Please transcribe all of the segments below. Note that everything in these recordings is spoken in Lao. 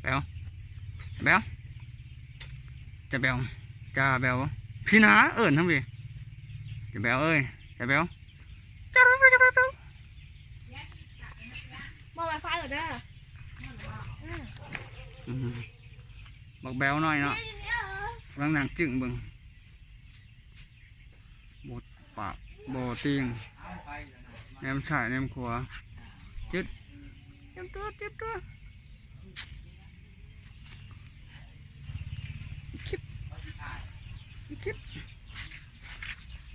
ແບວ ແບວ ຈາແບວ ຈາແບວ ພີ່ນາເອີ້ນທຳເວ ຈາແບວເອີຍ ຈາແບວ ຈາແບວ ຈາແບວ ຈາແບວ ບໍ່ໄວຟາຍເດີ ອືມ ອືມ ບັກແບວນ້ອຍເນາະ ນີ້ ນີ້ ເອີ ກຳລັງນັ່ງຈຶ້ງເບິ່ງ ບໍ່ປາກບໍ່ຕີງ ແນມຊ້າຍແນມຂວາ ຈຶດ ຕຽມຕົວ ຕຽມຕົວ ຄລິບ ຄລິບ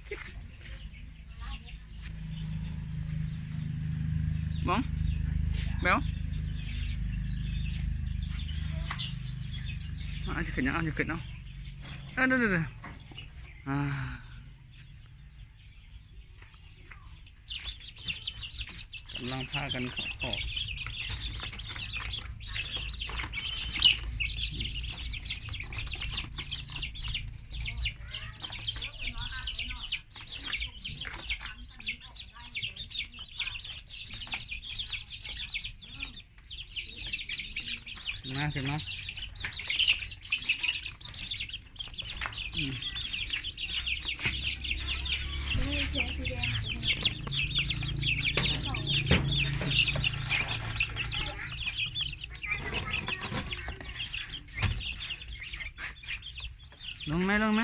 ຄລິບ ເບິ່ງ ແບວ ອາ ຊິຂຶ້ນເນາະ ຊິຂຶ້ນເນາະ ເອີ ເດີ ເດີ ເດີ ອາ ກຳລັງພາກັນເຂົ້າຄອກ ຂຶ້ນມາ ຂຶ້ນມາ ອືມ ລົງໄໝ ລົງໄໝ.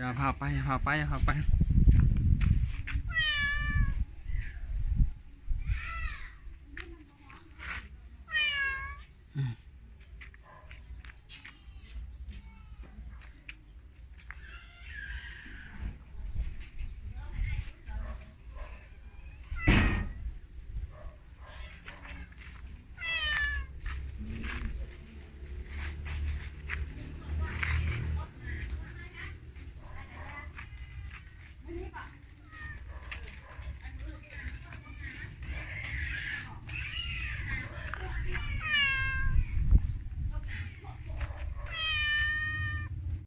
ຢ່າພາໄປ ຢ່າພາໄປ ຢ່າພາໄປ.